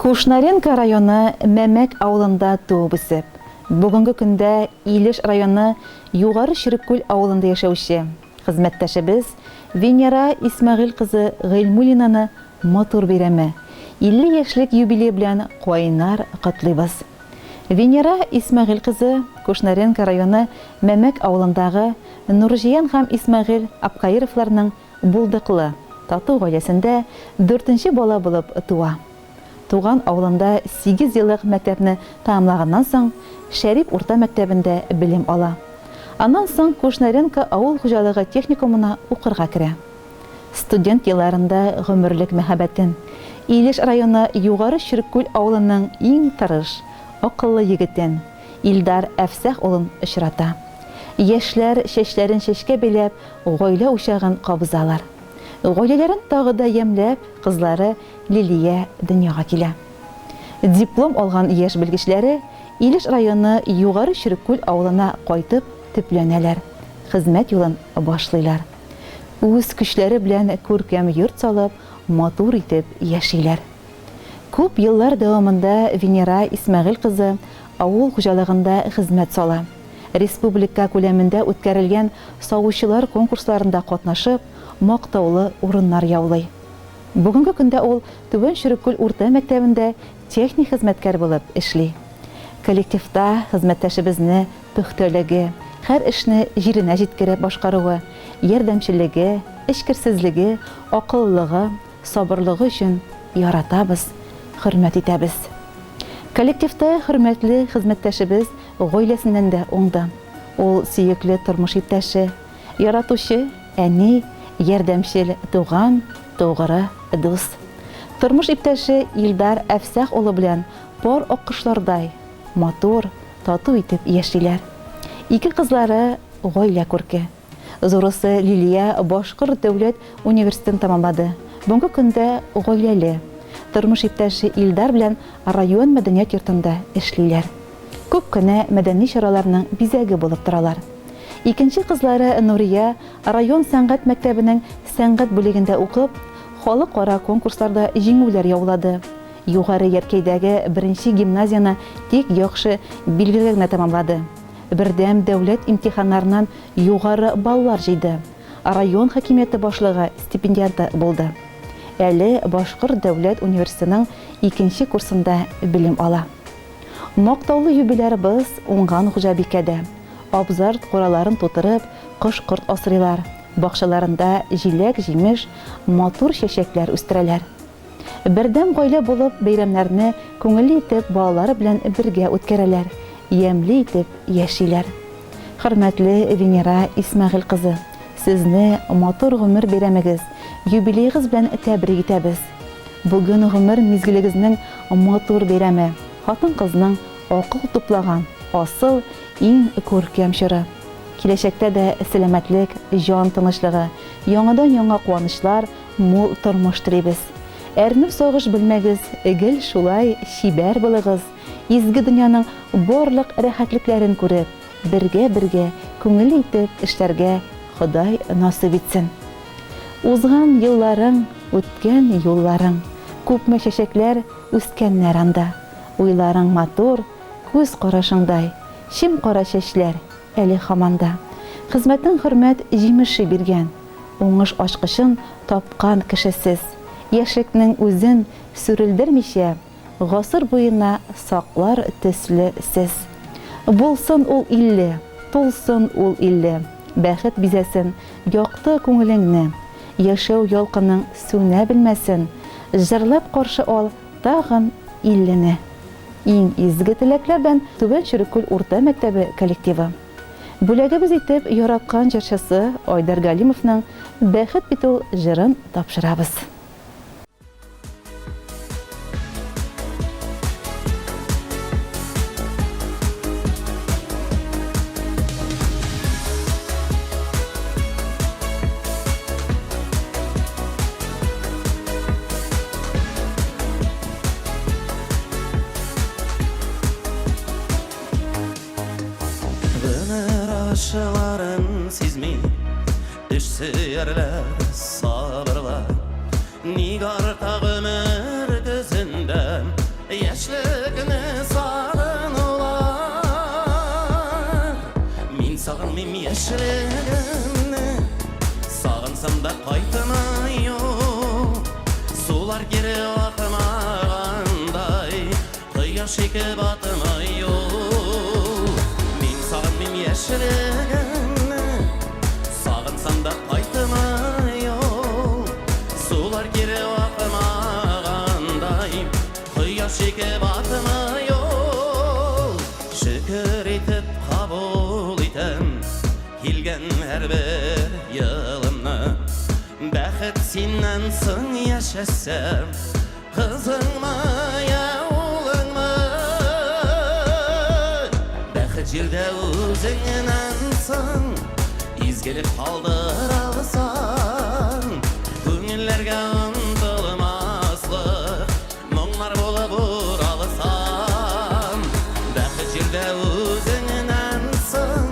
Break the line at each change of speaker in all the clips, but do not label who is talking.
Кушнаренко районы Мәмәк авылында туып үсеп, бүгенге көндә Илеш районы Югары Череккүл авылында яшәүче хезмәттәшебез Венера Исмәгыйль кызы Гыйльмуллинаны матур бәйрәме, 50 яшьлек юбилее белән кайнар котлыйбыз. Венера Исмәгыйль кызы Кушнаренко районы Мәмәк авылындагы Нурҗиян һәм Исмәгыйль Абкаировларның Булдыклы, тату гаиләсендә дүртенче бала булып туа. Туган авылында сигезьеллык мәктәпне тәмамлаганнан соң, Шәрип урта мәктәбендә белем ала. Аннан соң Кушнаренко авыл хуҗалыгы техникумына укырга керә. Студент елларында гомерлек мәхәббәтен, Илеш районы Югары Чирккүл авылының иң тырыш, акыллы егетен, Илдар Әфсәх улын очрата. Яшьләр чәчләрен чәчкә бәйләп, гаилә учагын кабызалар. Гаиләләрен тагы да ямьләп, кызлары Лилия дөньяга килә. Диплом алган яшь белгечләре Илеш районы Югары Череккүл авылына кайтып төпләнәләр, хезмәт юлын башлыйлар. Үз көчләре белән күркәм йорт салып, матур итеп яшиләр. Күп еллар дәвамында Венера Исмәгыйль кызы авыл хуҗалыгында хезмәт сала. Республика күләмендә үткәрелгән савучылар конкурсларында катнашып, мактаулы урыннар яулый. Бүгенге көндә ул Түбән Чөреккүл урта мәктәбендә техник хезмәткәр булып эшли. Коллективта хезмәттәшебезне пөхтәлеге, һәр эшне җиренә җиткереп башкаруы, ярдәмчеллеге, эчкерсезлеге, акыллылыгы, сабырлыгы өчен яратабыз, хөрмәт итәбез. Коллективта хөрмәтле хезмәттәшебез гаиләсеннән дә уңды. Ул сөекле тормыш иптәше, яратучы әни, ярдәмчел туган, тугры дус. Тормыш иптәше Илдар Әфсәх улы белән пар аккошлардай матур, тату итеп яшиләр. Ике кызлары гаилә күрке. Зурысы Лилия Башкорт дәүләт университетын тәмамлады. Бүгенге көндә гаиләле. Тормыш иптәше Илдар белән район мәдәният йортында эшлиләр. Күп кенә мәдәни чараларның бизәге булып торалар. Икенче кызлары Нурия район сәнгать мәктәбенең сәнгать бүлегендә укып, халыкара конкурсларда җиңүләр яулады. Югары Яркәйдәге беренче гимназияне тик яхшы билгеләргә генә тәмамлады. Бердәм дәүләт имтиханнарыннан югары баллар җыйды, район хакимияте башлыгы стипендиаты булды. Әле Башкорт дәүләт университетының икенче курсында белем ала. Мактаулы юбилярыбыз уңган хуҗабикә дә. Абзар-кураларын тутырып, кош-корт асрыйлар, бакчаларында җиләк-җимеш, матур чәчәкләр үстерәләр. Бердәм гаилә булып бәйрәмнәрне күңелле итеп балалары белән бергә үткәрәләр, ямьле итеп яшиләр. Хөрмәтле Венера Исмәгыйль кызы, сезне матур гомер бәйрәмегез, юбилеегыз белән тәбрик итәбез. Бүген гомер мизгелегезнең матур бәйрәме, хатын-кызның акыл туплаган асыл, иң күркәм чоры. Киләчәктә дә сәламәтлек, җан тынычлыгы, яңадан-яңа куанычлар, мул тормыш телибез. Әрнү-сагыш белмәгез, гел шулай чибәр булыгыз, изге дөньяның барлык рәхәтлекләрен күреп, бергә-бергә күңелле итеп эшләргә Ходай насыйп итсен. Узган елларың, үткән юлларың, күпме чәчәкләр үскәннәр анда. Уйларың матур, күз карашыңдай, чем-кара чәчләр әле һаман да. Хезмәтең хөрмәт җимеше биргән. Уңыш ачкычын тапкан кеше сез. Яшьлекнең үзен сүрелдермичә, гасыр буена саклар төсле сез. Булсын ул 50, тулсын ул 50, бәхет бизәсен якты күңелеңне, яшәү ялкының сүнә белмәсен, җырлап каршы ал тагын иллене. Иң изге теләкләр белән Түбән Череккүл урта мәктәбе коллективы. Бүләгебез итеп яраткан җырчысы Айдар Галимовның Бәхет бит ул җырын тапшырабыз.
Гомер агышларын сизми, Эш сөярләр, сабырлар. Ник арта гомер көзендә? Яшьлекне сагынулар. Мин сагынмыйм яшьлегемне, Сагынсам да кайтмый ул. Сулар кире акмагандай, Кояш ике батмый ул. Мин сагынмыйм яшьлегемне, Сагынсам да кайтмый ул. Сулар кире акмагандай, Кояш ике батмый ул. Шөкер итеп кабул итәм Килгән һәрбер елымны. Бәхет синнән соң яшәсәм, Кызыңмы я улыңмы? Бәхет җирдә үзеңнән соң, Изгелек калдыра алсаң, Күңелләргә онытылмаслык Моңнар булып уралсаң. Бәхет җирдә үзеңнән соң,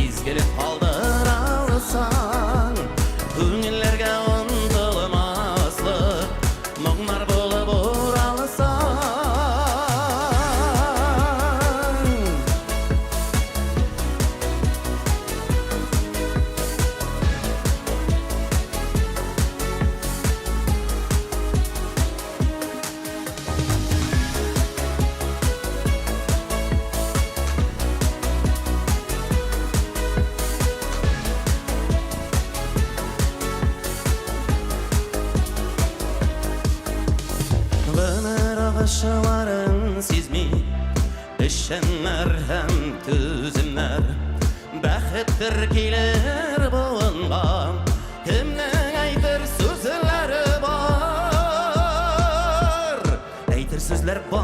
Изгелек калдыра алсаң, Күңелләргә онытылмаслык Моңнар булып уралсаң. Гомер агышларын сизми Эшчәннәр һәм түземнәр. Бәхеттер килер буынга, Кемнең әйтер сүзләре бар? Әйтер сүзләр бар.